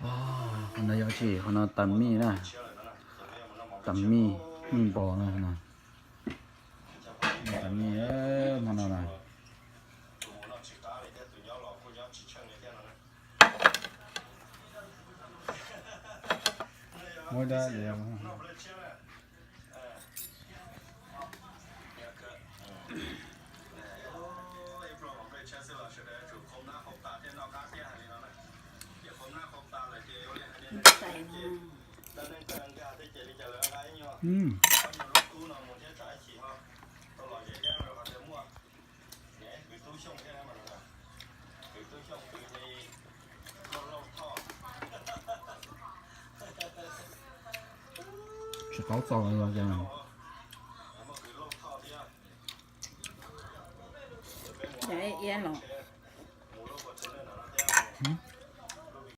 Qhov no yog tsi? Qhov no tas mij na. Tas mij, mij npos na. Tas mij hmo no na. Muab dab Tsis qaub txaus los.